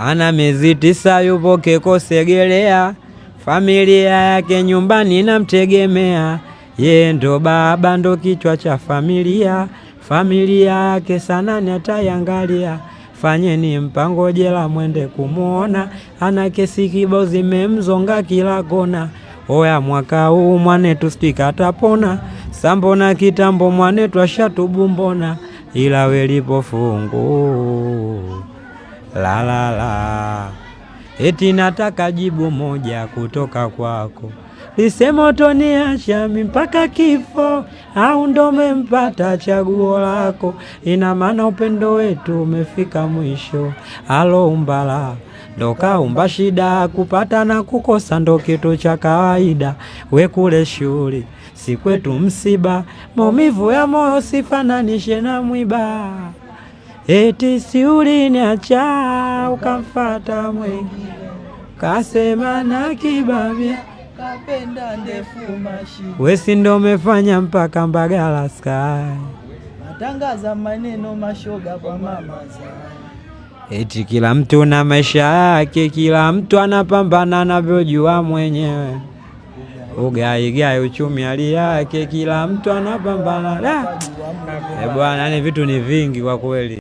Ana miezi 9 yupo Keko Segerea, familia yake nyumbani namtegemea. Ye ndo baba ndo kichwa cha familia, familia yake sana ni ataiangalia. Fanyeni mpango jela mwende kumuona, ana kesi kibao zimemzonga kila kona. Oya mwaka huu mwanetu stika atapona, sambona kitambo mwanetu ashatubu mbona, ila welipo fungu la la la, eti nataka jibu moja kutoka kwako, lisema utoniacha mimi mpaka kifo au ndo umempata chaguo lako? Ina maana upendo wetu umefika mwisho. Alo umbala ndo kaumba shida, kupata na kukosa ndo kitu cha kawaida. We kule shughuli si kwetu msiba, maumivu ya moyo sifananishe na mwiba. Eti si uliniacha ukamfata mwingine, kasema na kibabia Kapenda ndefu mashi wesi ndo umefanya mpaka Mbagala sky. Matangaza maneno mashoga kwa mama za Eti kila mtu na maisha yake, kila mtu anapambana anavyojua mwenyewe. Ugaigai uchumi hali yake, kila mtu anapambana. Da! Eh bwana, yani vitu ni vingi kwa kweli.